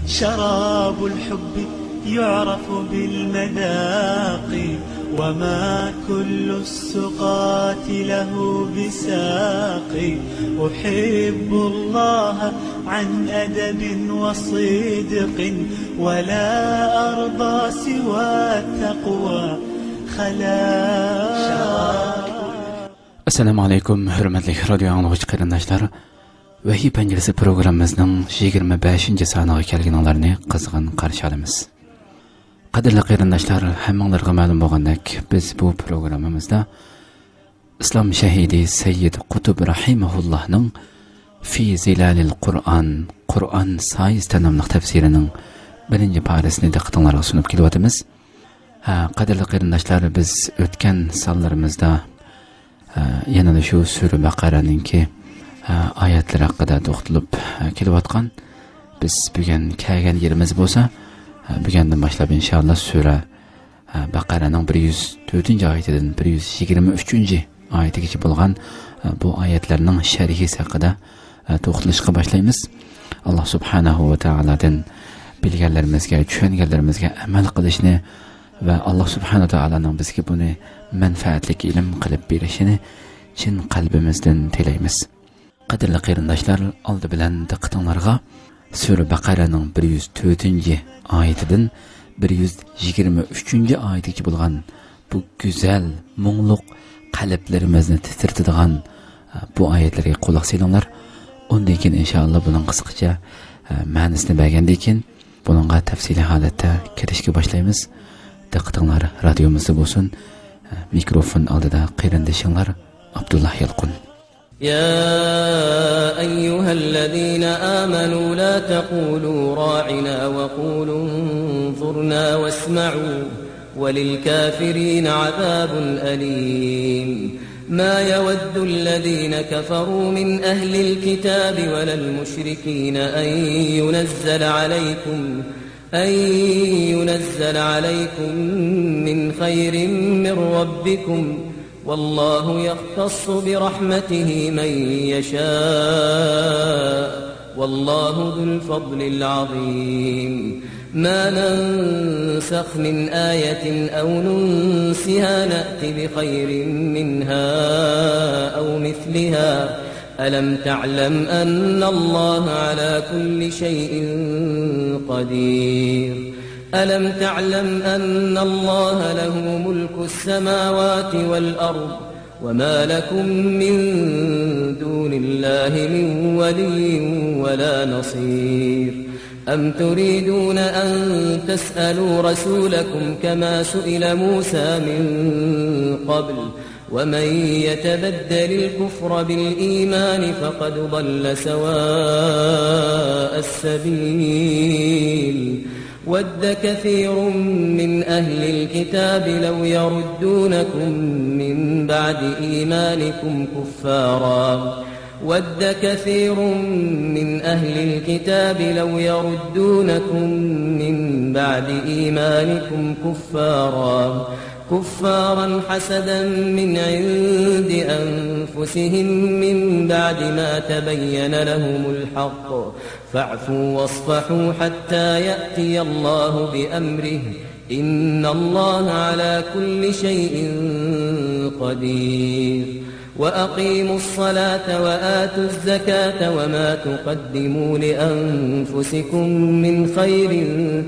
شراب الحب يعرف بالمذاق، وما كل السقاة له بساق. أحب الله عن أدب وصدق، ولا أرضى سوى التقوى خلاق. Assalomu alaykum, hurmatli radio anglovchi qarindoshlar. Vahiy panjarasi programmamizning 25-soniga kelganinglarni qizg'in qarshi olamiz. Qadrli qarindoshlar, hammanglarga ma'lum bo'lgandek, biz bu programmamizda Islom shahidi Sayyid Qutb rahimahullohning Fi zilalil Qur'on, Qur'on soyasida nomli tafsirining birinchi parasini diqqatingizga sunib kelyapmiz. Qadrli qarindoshlar, biz o'tgan sonlarimizda yana shu sura Baqaraninki oyatlari haqida to'xtalib kelayotgan. Biz bugun kelgan yerimiz bo'lsa, bugundan boshlab inshaalloh sura Baqaraning 104-oyatidan 123-oyatigacha bo'lgan bu oyatlarning sharhi haqida to'xtalishga boshlaymiz. Alloh subhanahu va taolodan bilganlarimizga, tushunganlarimizga amal qilishni va Alloh subhanahu va taoloning bizga buni manfaatli ilm qilib berishini chin qalbimizdan tilaymiz. Qadrli qarindoshlar, oldi bilan diqqatingizga Sura Baqaraning 104-oyatidan 123-oyatigacha bo'lgan bu go'zal, mungluq qalblarimizni titratadigan bu oyatlarga quloq solinglar. Undan keyin inshaalloh buning qisqacha ma'nosini bergandan keyin buningga tafsiliy holatda kirishga boshlaymiz. Diqqatinglar radiomizda bo'lsin. Mikrofon oldida qarindishinglar Abdullah Yalqun. يا أيها الذين آمنوا لا تقولوا راعنا وقولوا انظرنا واسمعوا وللكافرين عذاب أليم. ما يود الذين كفروا من أهل الكتاب ولا المشركين أن ينزل عليكم من خير من ربكم والله يختص برحمته من يشاء والله ذو الفضل العظيم. ما ننسخ من آية أو ننسها نأت بخير منها أو مثلها ألم تعلم أن الله على كل شيء قدير. ألم تعلم أن الله له ملك السماوات والأرض وما لكم من دون الله من ولي ولا نصير. أم تريدون أن تسألوا رسولكم كما سئل موسى من قبل ومن يتبدل الكفر بالإيمان فقد ضل سواء السبيل. ود كثير من أهل الكتاب لو يردونكم من بعد إيمانكم كفارا ود كثير من أهل الكتاب لو يردونكم من بعد إيمانكم كفارا حسدا من عند أنفسهم من بعد ما تبين لهم الحق فاعفوا واصفحوا حتى يأتي الله بأمره إن الله على كل شيء قدير. وأقيموا الصلاة وآتوا الزكاة وما تقدموا لأنفسكم من خير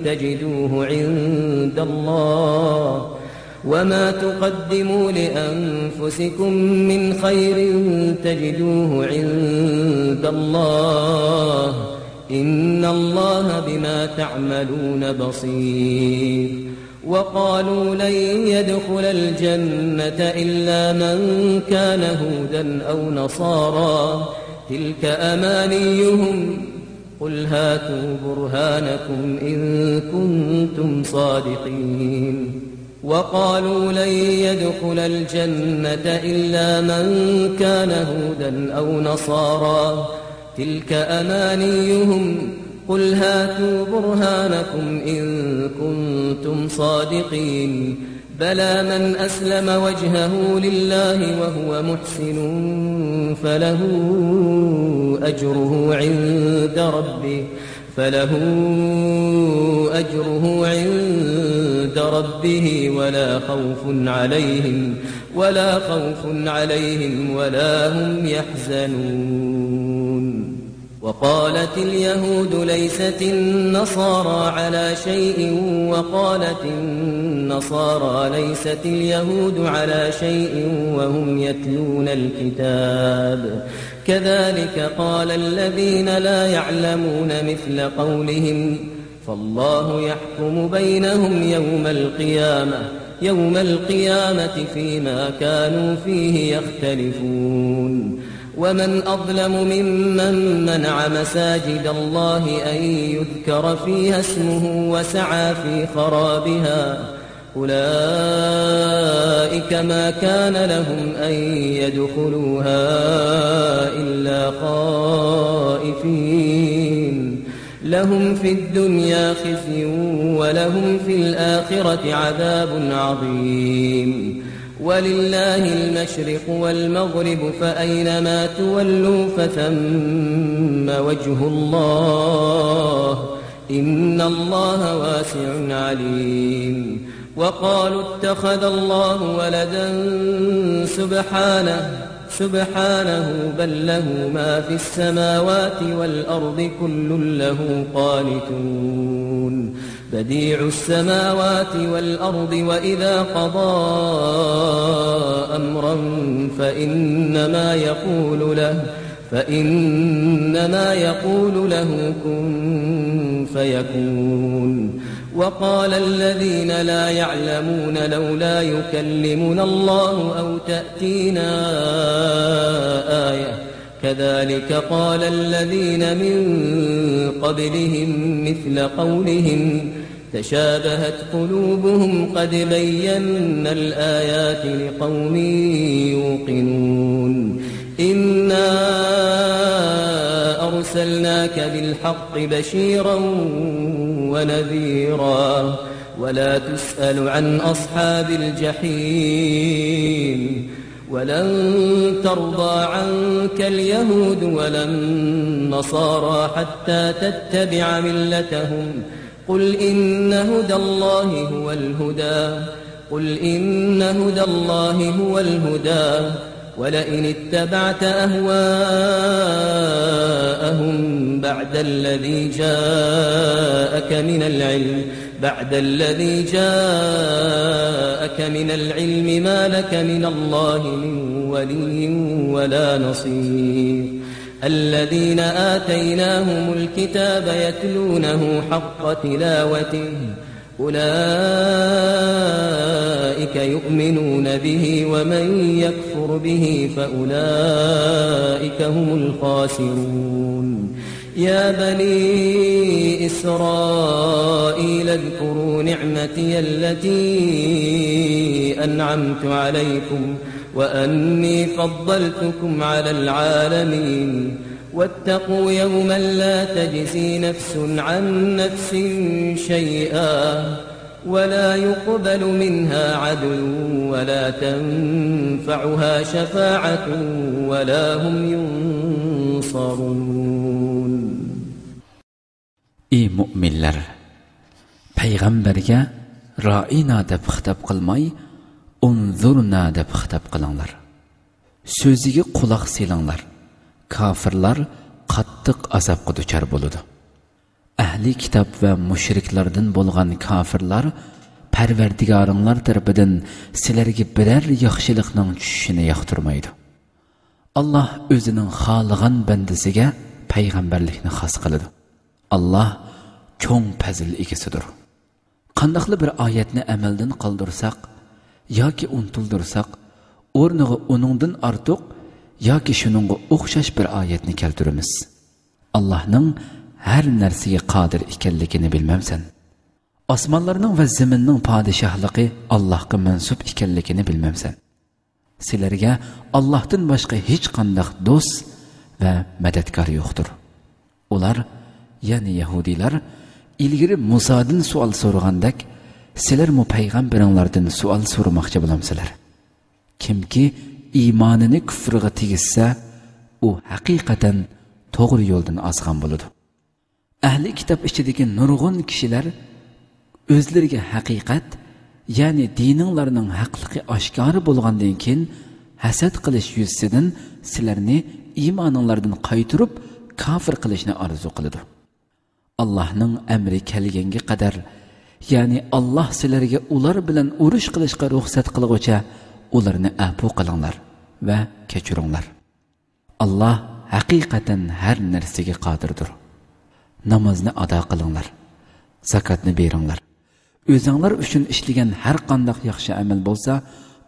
تجدوه عند الله وما تقدموا لأنفسكم من خير تجدوه عند الله إن الله بما تعملون بصير. وقالوا لن يدخل الجنة إلا من كان هودا أو نصارى تلك أمانيهم قل هاتوا برهانكم إن كنتم صادقين. وقالوا لن يدخل الجنة إلا من كان هودا أو نصارى تلك أمانيهم قل هاتوا برهانكم إن كنتم صادقين. بلى من أسلم وجهه لله وهو محسن فله فله أجره عند ربه ولا خوف عليهم ولا هم يحزنون. وقالت اليهود ليست النصارى على شيء وقالت النصارى ليست اليهود على شيء وهم يتلون الكتاب. كذلك قال الذين لا يعلمون مثل قولهم فالله يحكم بينهم يوم القيامة فيما كانوا فيه يختلفون. ومن أظلم ممن منع مساجد الله أن يذكر فيها اسمه وسعى في خرابها أولئك ما كان لهم أن يدخلوها إلا خائفين لهم في الدنيا خزي ولهم في الآخرة عذاب عظيم. ولله المشرق والمغرب فأينما تولوا فثم وجه الله إن الله واسع عليم. وقالوا اتخذ الله ولدا سبحانه بل له ما في السماوات والأرض كل له قانتون. بديع السماوات والأرض وإذا قضى أمرا فإنما يقول له كن فيكون. وقال الذين لا يعلمون لولا يكلمنا الله أو تأتينا آية كذلك قال الذين من قبلهم مثل قولهم تشابهت قلوبهم قد بينا الآيات لقوم يوقنون. إنا أرسلناك بالحق بشيرا ونذيرا ولا تسأل عن أصحاب الجحيم. ولن ترضى عنك اليهود ولا النصارى حتى تتبع ملتهم قل إن هدى الله هو الهدى ولئن اتبعت أهواءهم بعد الذي جاءك من العلم ما لك من الله من ولي ولا نصير. الذين آتيناهم الكتاب يتلونه حق تلاوته أولئك يؤمنون به ومن يكفر به فأولئك هم الخاسرون. يا بني إسرائيل اذكروا نعمتي التي أنعمت عليكم وأني فضلتكم على العالمين. واتقوا يوما لا تجزي نفس عن نفس شيئا ولا يقبل منها عدل ولا تنفعها شفاعة ولا هم ينصرون. Ey mu'minlar, payg'ambarga roina deb xitob qilmay, unzurna deb xitob qilinglar. So'ziga quloq selinglar. Kofirlar qattiq azobga duchor bo'ladi. Ahli kitob va mushriklardan bo'lgan kofirlar Parvardigoringlar tarafidan sizlarga biror yaxshilikning tushishini yoqtirmaydi. Alloh o'zining xohlagan bandasiga payg'ambarlikni xos qiladi. Alloh cho'ng fazl egasidir. Qandaqli bir oyatni amaldan qoldirsak yoki unutildirsak, o'rniga uningdan ortiq yoki shuningga o'xshash bir oyatni keltiramiz. Allohning har narsaga qodir ekanligini bilmamsan. Osmonlarning va zaminning podshohligi Allohga mansub ekanligini bilmamsan. Sizlarga Allohdan boshqa hech qanday do'st va madadkor yo'qdir. Ular, ya'ni yahudiylar, ilgari Musodan savol so'ragandek, sizlarmu payg'ambaringlardan savol so'ramoqchi bo'lamsizlar. Kimki iymonini kufrga tegizsa, u haqiqatan to'g'ri yo'ldan ozgan bo'ladi. Ahli kitob ichidagi nurg'un kishilar o'zlariga haqiqat, ya'ni dininglarning haqligi oshkor bo'lgandan keyin hasad qilish yuzasidan sizlarni iymoninglardan qaytirib kofir qilishni orzu qiladi. Allohning amri kelganga qadar, ya'ni Alloh sizlarga ular bilan urush qilishga ruxsat qilg'ucha ularni afu qilinglar va kechiringlar. Alloh haqiqatan har narsaga qodirdir. Namozni ado qilinglar, zakotni beringlar. O'zinglar uchun ishlagan har qanday yaxshi amal bo'lsa,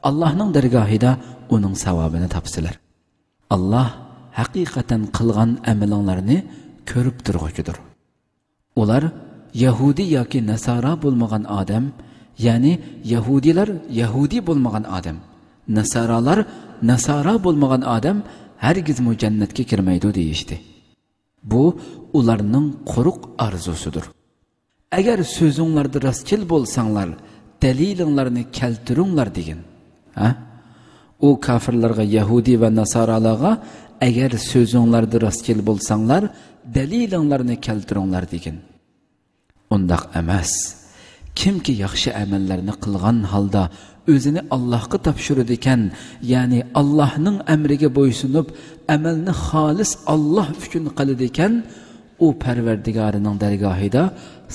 Allohning dargohida uning savobini topsizlar. Alloh haqiqatan qilgan amalinglarni ko'rib turg'uchidir. Ular Yahudi yoki Nasara bo'lmagan odam, ya'ni Yahudilar Yahudi bo'lmagan odam, Nasaralar Nasara bo'lmagan odam hargizmu jannatga kirmaydi deyishdi. Bu ularning quruq orzusidir. Agar so'zinglarda rostchil bo'lsanglar, dalilinglarni keltiringlar degan. Ha? U kofirlarga, Yahudi va Nasaralarga agar so'zinglarda rostchil bo'lsanglar, dalilinglarni keltiringlar degan. Undaq emas. Kimki yaxshi amallarni qilgan holda o'zini Allohga topshiradi ekan, ya'ni Allohning amriga bo'ysunib, amalni xolis Alloh uchun qiladi ekan, u Parvardigorining dargohida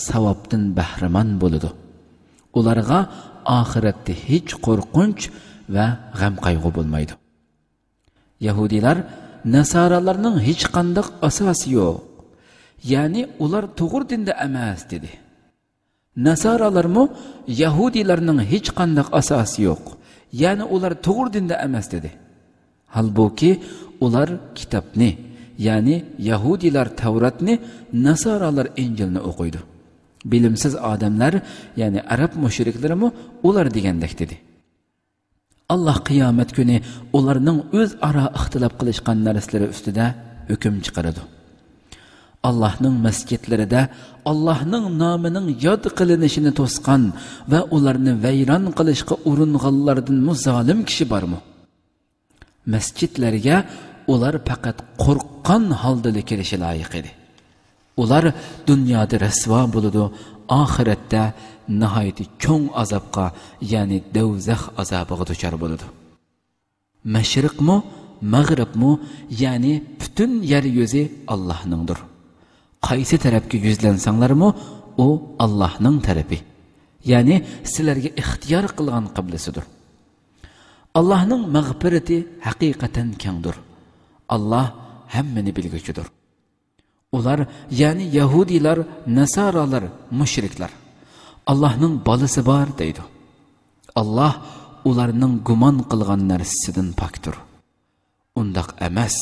savobdan bahramand bo'ladi. Ularga oxiratda hech qo'rqinch va g'am qayg'u bo'lmaydi. Yahudilar Nasaralarning hech qanday asosi yo'q. Ya'ni ular to'g'ri dinda emas dedi. Nasaralarmu Yahudilarning hech qanday asosi yo'q. Ya'ni ular to'g'ri dinda emas dedi. Halbuki ular kitobni, ya'ni Yahudilar Tavratni, Nasaralar Injilni o'qiydi. Bilimsiz odamlar, ya'ni arab mushriklarimu ular degandek dedi. Alloh qiyomat kuni ularning o'zaro ixtilof qilishgan narsalari ustida hukm chiqaradi. Allohning masjidlarida Allohning nomining yod qilinishini to'sgan va ularni vayron qilishga uringanlardan zolim kishi bormi? Masjidlarga ular faqat qo'rqqan holda kirishi loyiq edi. Ular dunyoda rasvo bo'ladi, oxiratda nihoyat cho'ng azobga, ya'ni davzax azobiga duchor bo'ladi. Mashriqmi, mag'ribmi, ya'ni butun yer yuzi Allohningdir. Qaysi tarafga yuzlansanglarmi, u Allohning tarafi. Ya'ni sizlarga ixtiyor qilgan qiblasidir. Allohning mag'firati haqiqatan kengdir. Alloh hammani bilguchidir. Ular, ya'ni Yahudilar, Nasaralar, mushriklar Allohning bolasi bor deydi. Alloh ularning gumon qilgan narsasidan pokdir. Undaq emas.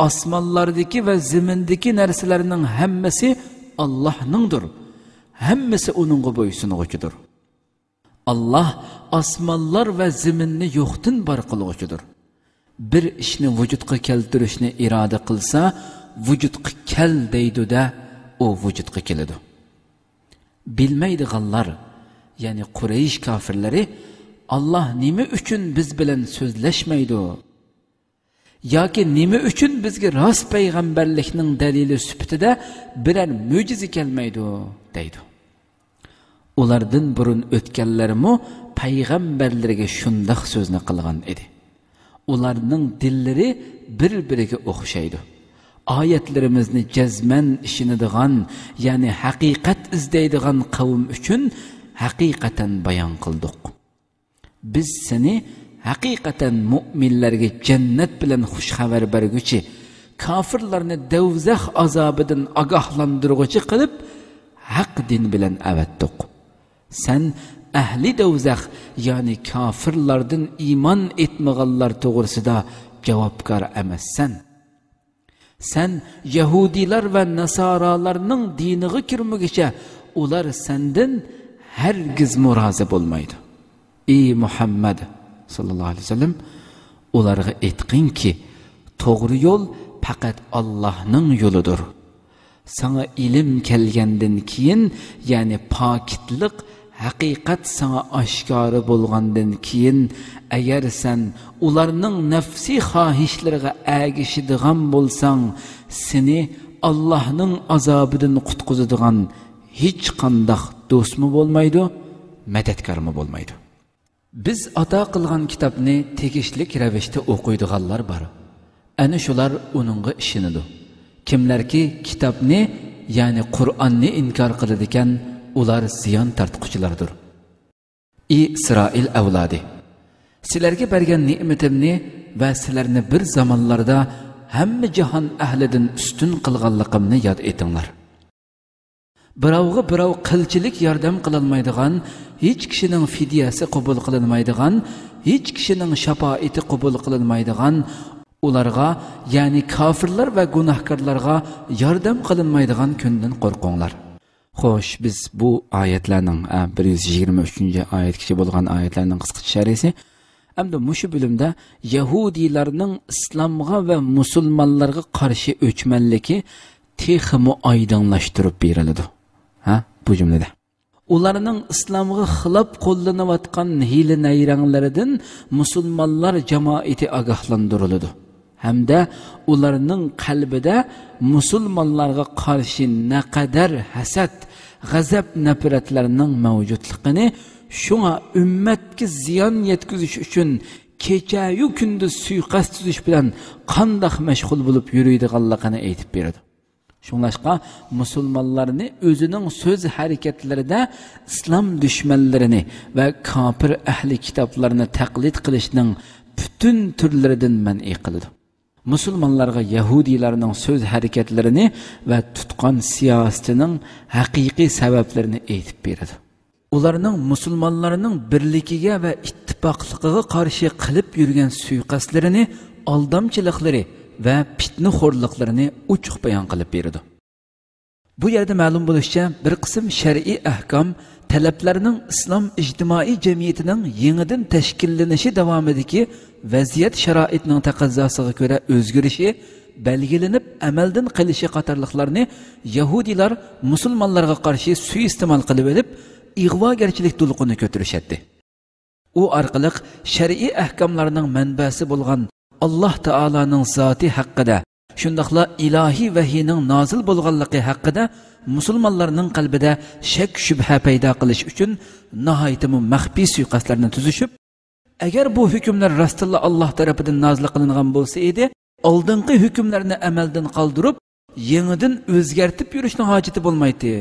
Osmonlardagi va zimindagi narsalarning hammasi Allohningdir. Hammasi uningga bo'ysunuvchidir. Alloh osmonlar va ziminni yo'qdan bor qiluvchidir. Bir ishni vujudga keltirishni iroda qilsa, vujudga kel deydi-da, u vujudga keladi. Bilmaydiganlar, ya'ni Quraysh kofirlari Alloh nima uchun biz bilan so'zlashmaydi yoki nima uchun bizga rost payg'ambarlikning dalili sifatida biror mo'jiza kelmaydi deydi. Ulardan burun o'tganlarmi payg'ambarlarga shundoq so'zni qilgan edi. Ularning dillari bir-biriga o'xshaydi. Oyatlarimizni jazman ishinadigan, ya'ni haqiqat izlaydigan qavm uchun haqiqatan bayon qildik. Biz seni haqiqatan mu'minlarga jannat bilan xush xabar berguchi, kofirlarni davzax azobidan ogohlantirguchi qilib haq din bilan avatdiq. Sen ahli davzax, ya'ni kofirlardan iymon etmaganlar to'g'risida javobgar emassan. Sen Yahudilar va Nasoralarning diniga kirmaguncha ular sendan hargiz rozi bo'lmaydi. Ey Muhammad sallallohu alayhi vasallam, ularga aytqinki, to'g'ri yo'l faqat Allohning yo'lidir. Sana ilm kelgandan keyin, ya'ni pokitlik haqiqat sana oshkori bo'lgandan keyin, agar sen ularning nafsiy xohishlariga ergashadigan bo'lsang, seni Allohning azobidan qutqizadigan hech qanday do'stmi bo'lmaydi, madadkormi bo'lmaydi. Biz ato qilgan kitobni tegishlik ravishda o'qiydiganlar bor. Ana shular uningga ishonadi. Kimlarki kitobni, ya'ni Qur'onni inkor qiladigan, ular ziyon tortquchilardir. Ey Isroil avlodi, sizlarga bergan ne'matimni va sizlarni bir zamonlarda hamma jahon ahlidan ustun qilganligimni yod etinglar. Birovga birov qilchilik yordam qilolmaydigan, hech kishining fidyasi qabul qilinmaydigan, hech kishining shafoati qabul qilinmaydigan, ularga, ya'ni kofirlar va gunohkorlarga yordam qilinmaydigan kundan qo'rqinglar. Xo'sh, biz bu oyatlarning 123-oyatgacha bo'lgan oyatlarning qisqacha sharhisi. Hamda mushu bo'limda yahudiylarning islomga va musulmonlarga qarshi o'chmanligi texmi oydinlashtirib beriladi. Bu jumlada ularning islomga xilof qo'llanayotgan hiyla nayranglaridan musulmonlar jamoati ogohlantiriladi. Hamda ularning qalbida musulmonlarga qarshi naqadar hasad, g'azab, nafratlarning mavjudligini, shunga ummatga ziyon yetkazish uchun kecha-yu kunduz suiqasd tuzish bilan qandoq mashg'ul bo'lib yuradiganligini aytib beradi. Shunlashqa musulmonlarni o'zining so'z harakatlarida islom dushmanlarini va kofir ahli kitoblarni taqlid qilishning butun turlaridan man'i qiladi. Musulmonlarga yahudiylarning so'z harakatlarini va tutgan siyosatining haqiqiy sabablarini aytib beradi. Ularning musulmonlarning birligiga va ittifoqligiga qarshi qilib yurgan suiqasdlarini, aldamchiliklari va fitnaxo'rliklarini ochiq bayon qilib beradi. Bu yerda ma'lum bo'lishicha, bir qism shar'iy ahkom talablarning islom ijtimoiy jamiyatining yangidan tashkillanishi davomidagi vaziyat sharoitining taqozzosiga ko'ra o'zgarishi, belgilanib amaldan qilishi qatorliqlarni yahudiylar musulmonlarga qarshi suiiste'mol qilib olib, ig'vogarchilik to'lqini ko'tarishadi. U orqali shar'iy ahkomlarning manbasi bo'lgan Alloh taoloning zoti haqida, shundoqla ilohiy vahiyning nozil bo'lganligi haqida musulmonlarning qalbida shak shubha paydo qilish uchun nihoyatda maxfiy suiqasdlarni tuzishib, agar bu hukmlar rostilla Alloh tarafidan nozil qilingan bo'lsa edi, oldingi hukmlarni amaldan qoldirib, yangidan o'zgartib yurishning hojati bo'lmaydi,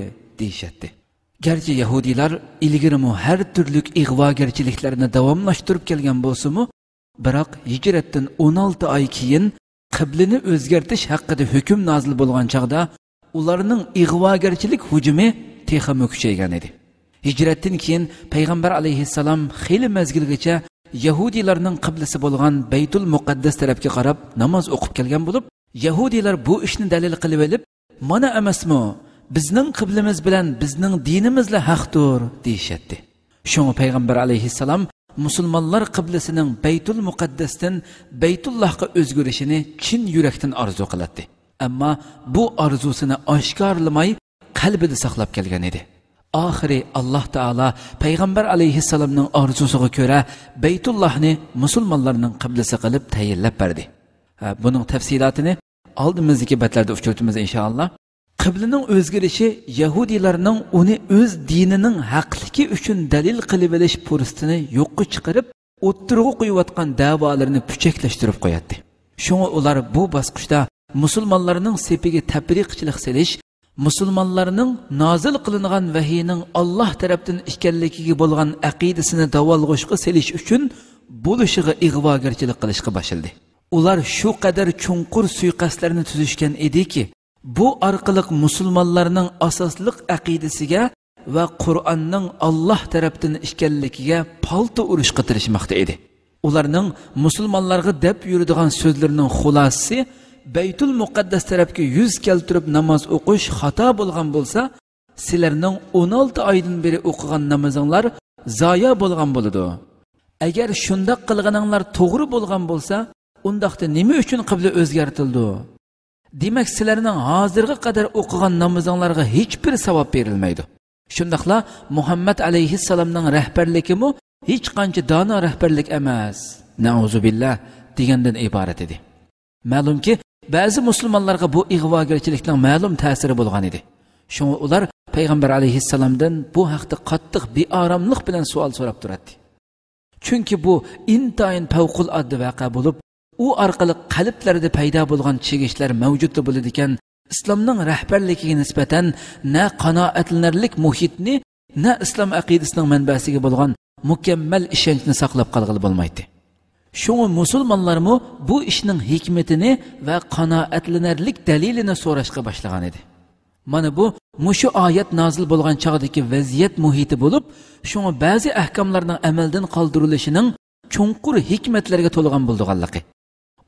deyishadi. Garchi yahudiylar ilgirimi har turli ig'vogarchiliklarni davomlashtirib kelgan bo'lsa-mu, biroq hijratdan 16 oy keyin qiblani o'zgartish haqida hukm nozil bo'lgan chog'da ularning ig'vogarchilik hujumi texmi kuchaygan edi. Hijratdan keyin payg'ambar alayhissalom xeyli mezgilgacha yahudiylarning qiblasi bo'lgan Baytul Muqaddas tarafga qarab namoz o'qib kelgan bo'lib, yahudiylar bu ishni dalil qilib olib, mana emasmi, bizning qiblamiz bilan bizning dinimizla haqdir deyishadi. Shunga payg'ambar alayhissalom musulmonlar qiblasining Baytul Muqaddasdan Baytullohga o'zgarishini chin yurakdan orzu qiladi. Ammo bu orzusini oshkorlamay qalbida saqlab kelgan edi. Oxiri Alloh taolo payg'ambar alayhissalomning orzusiga ko'ra Baytullohni musulmonlarning qiblasi qilib tayinlab berdi. Buning tafsilotini oldimizdagi batlarda uchratamiz inshaalloh. Qiblining o'zgarishi yahudiylarning uni o'z dinining haqligi uchun dalil qilib olish fursatini yo'qqa chiqarib, o'ttirg'i qo'yayotgan da'volarini puchaklashtirib qo'yadi. Shunga ular bu bosqichda musulmonlarning sepiga tafriqchilik selish, musulmonlarning nozil qilingan vahiyning Alloh tarafdan ekanligiga bo'lgan aqidasini davolg'ushga selish uchun bo'lishiga ig'vogarchilik qilishga boshladi. Ular shu qadar chunqur suiqasdlarni tuzishgan ediki, bu orqali musulmonlarning asosliq aqidasiga va Qur'onning Alloh tarafdan ekanligiga palta urishga tirishmoqda edi. Ularning musulmonlarga deb yuradigan so'zlarining xulosasi Baytul Muqaddas tarafga yuz keltirib namoz o'qish xato bo'lgan bo'lsa, sizlarning 16 oydan beri o'qigan namozinglar zoya bo'lgan bo'ladi. Agar shundoq qilganinglar to'g'ri bo'lgan bo'lsa, undaqda nima uchun qibla o'zgartildi? Demak, sizlarning hozirga qadar o'qigan namozinglarga hech bir savob berilmaydi. Shundaqla Muhammad alayhissalomning rahbarligimi hech qancha dono rahbarlik emas. Nauzu billah degandan iborat edi. Ma'lumki, Ba'zi musulmonlarga bu ig'vogarchilikning ma'lum ta'siri bo'lgan edi. Shunga ular payg'ambar alayhissalomdan bu haqda qattiq beoromlik bilan savol so'rab turadi. Chunki bu intayin favqulodda voqea bo'lib, u orqali qalblarda paydo bo'lgan chegishlar mavjud bo'ladi ekan, islomning rahbarligiga nisbatan na qanoatlanarlik muhitni, na islom aqidasining manbasiga bo'lgan mukammal ishonchni saqlab qolg'ili bo'lmaydi. Shunga musulmonlarmi bu ishning hikmatini va qanoatlanarlik dalilini so'rashga boshlagan edi. Mana bu mushu oyat nozil bo'lgan chog'dagi vaziyat muhiti bo'lib, shunga ba'zi ahkomlarning amaldan qoldirilishining chunqur hikmatlarga to'lgan bo'lganligi.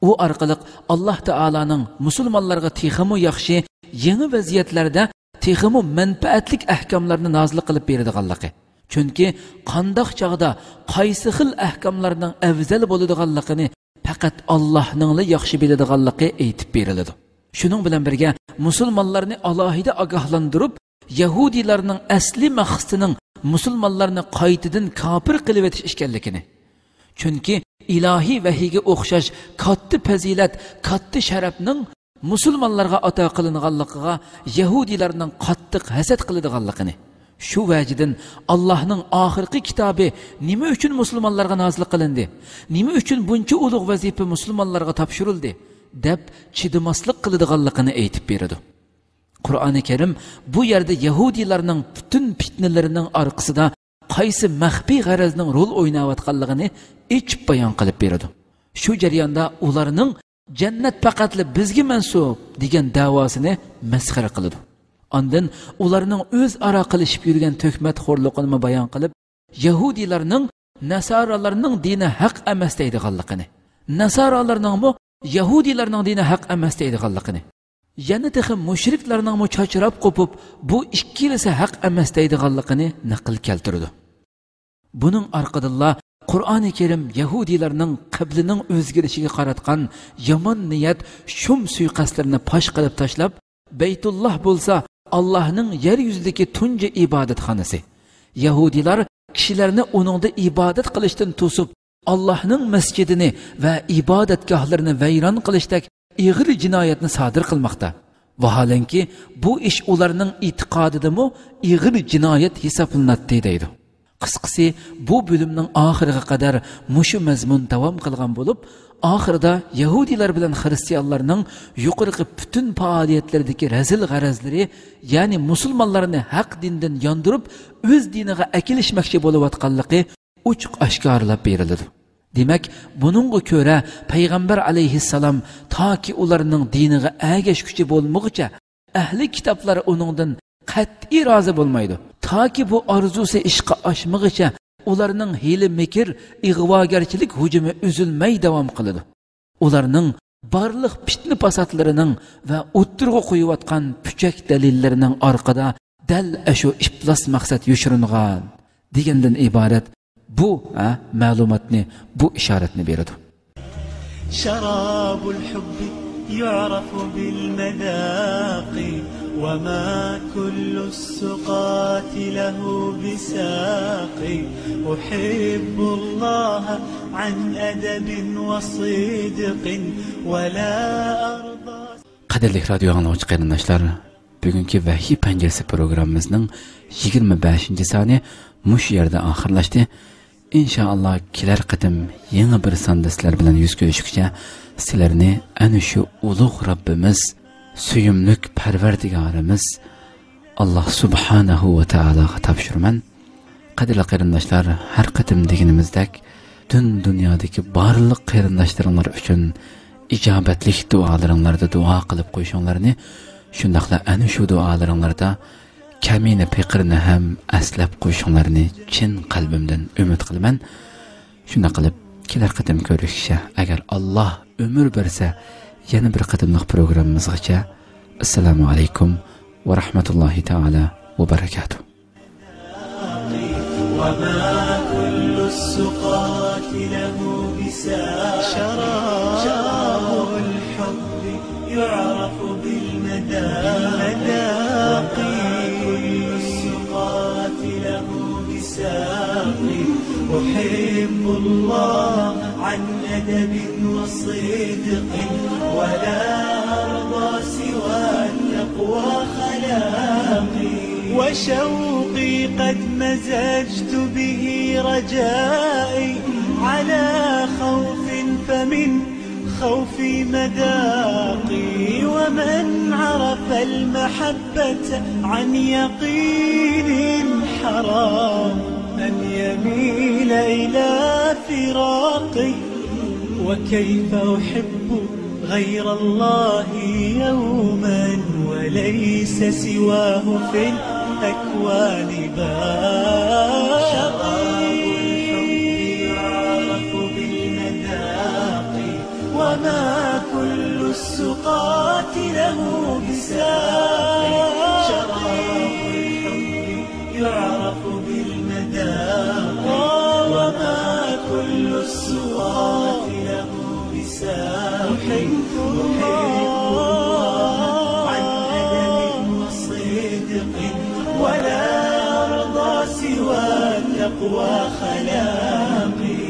U orqali Alloh taoloning musulmonlarga texmi yaxshi yangi vaziyatlarda texmi manfaatlik ahkomlarni nozil qilib beradiganligi. Chunki qandoq chog'da qaysi xil ahkomlarning afzal bo'ladiganligini faqat Allohning yaxshi biladiganligi aytib beriladi. Shuning bilan birga musulmonlarni alohida ogohlantirib, yahudiylarning asli maqsadining musulmonlarni qaytadan kofir qilib etish ekanligini. Chunki ilohiy vahiyga o'xshash katta fazilat, katta sharafning musulmonlarga ato qilinganligiga yahudiylarning qattiq hasad qiladiganligini. Shu vajidan Allohning oxirgi kitobi nima uchun musulmonlarga nozil qilindi? Nima uchun buncha ulug' vazifa musulmonlarga topshirildi? Deb chidamaslik qiladiganligini aytib beradi. Qur'oni Karim bu yerda yahudiylarning butun fitnalarining orqasida qaysi maxfiy g'arazning rol o'ynayotganligini ichib bayon qilib beradi. Shu jarayonda ularning jannat faqatli bizga mansub degan da'vosini masxara qiladi. Ondan ularning o'zaro qilishib yurgan tuhmat xo'rliqini bayon qilib, yahudiylarning nasoralarning dini haq emas deydiganligini, nasoralarningmi yahudiylarning dini haq emas deydiganligini, yana texi mushriklarningmi chachrab qo'pib bu ikkilisi haq emas deydiganligini naql keltirdi. Buning orqadilla Qur'oni Karim yahudiylarning qiblining o'zgarishiga qaratgan yomon niyat shum suiqasdlarini fosh qilib tashlab, Baytulloh bo'lsa Allohning yer yuzidagi tunji ibodatxonasi. Yahudiylar kishilarni uningda ibodat qilishdan to'sib, Allohning masjidini va ibodatgohlarini vayron qilishdek ig'ir jinoyatni sodir qilmoqda. Vaholanki bu ish ularning e'tiqodidami ig'ir jinoyat hisoblanadi deydi. Qisqasi, bu bo'limning oxiriga qadar mushu mazmun davom qilgan bo'lib, oxirida yahudiylar bilan xristianlarning yuqorqi butun faoliyatlaridagi razil g'arazlari, ya'ni musulmonlarni haq dindan yondirib, o'z diniga akilishmoqchi bo'layotganligi ochiq oshkorlab beriladi. Demak, buningga ko'ra payg'ambar alayhissalom toki ularning diniga ergashguchi bo'lmag'icha ahli kitoblar uningdan qat'iy rozi bo'lmaydi. Toki bu orzusi ishqa oshmag'icha ularning hiyla mikr, ig'vogarchilik hujumi uzilmay davom qiladi. Ularning barliq fitna fasadlarining va o'ttirg'a qo'yayotgan puchak dalillarining orqada dal shu iflos maqsad yoshiringan degandan iborat bu ma'lumotni, bu ishoratni beradi. Sharabul hubbi yu'rafu bil madaqi وما كل السقاة له بساقي أحب الله عن أدب وصدق ولا أرضى. Qadrli radio anglovchi qarindoshlar, bugungi Vahiy panjarasi programmamizning 25-soni mushu yerda oxirlashdi. Inshaalloh kelar qatim yangi bir sonda sizlar bilan yuz ko'rishguncha sizlarni ana shu ulug' Robbimiz, suyumlik Parvardigorimiz Alloh subhanahu va taologa topshiraman. Qadrli qarindoshlar, har qatim deganimizdek butun dunyodagi barliq qarindoshlaringlar uchun ijobatlik duolaringlarda duo qilib qo'yishinglarni, shundaqla ana shu duolaringlarda kamina fiqirni ham aslab qo'yishinglarni chin qalbimdan umid qilaman. Shunda qilib kelar qatim ko'rishguncha, agar Alloh umr bersa, yana bir qatimliq programmamizgacha assalomu alaykum va rahmatullohi taala va barakatuh. وما كل السقاة له بساق شراب الحب يعرف بالمذاق كل السقاة له بساق. أحب الله عن أدب وصدق، ولا أرضى سوى التقوى خلاقي. وشوقي قد مزجت به رجائي على خوف، فمن خوفي مذاقي. ومن عرف المحبة عن يقين حرام أن يميل إلى فراقي. وكيف أحب غير الله يوما وليس سواه في الأكوان باقي. شراب الحب يعرف بالمذاق، وما كل السقاة له بساق. شراب الحب يعرف بالمذاق، وما كل السقاة له بساق. أحب الله عن أدب وصدق، ولا أرضى سوى التقوى خلاقي.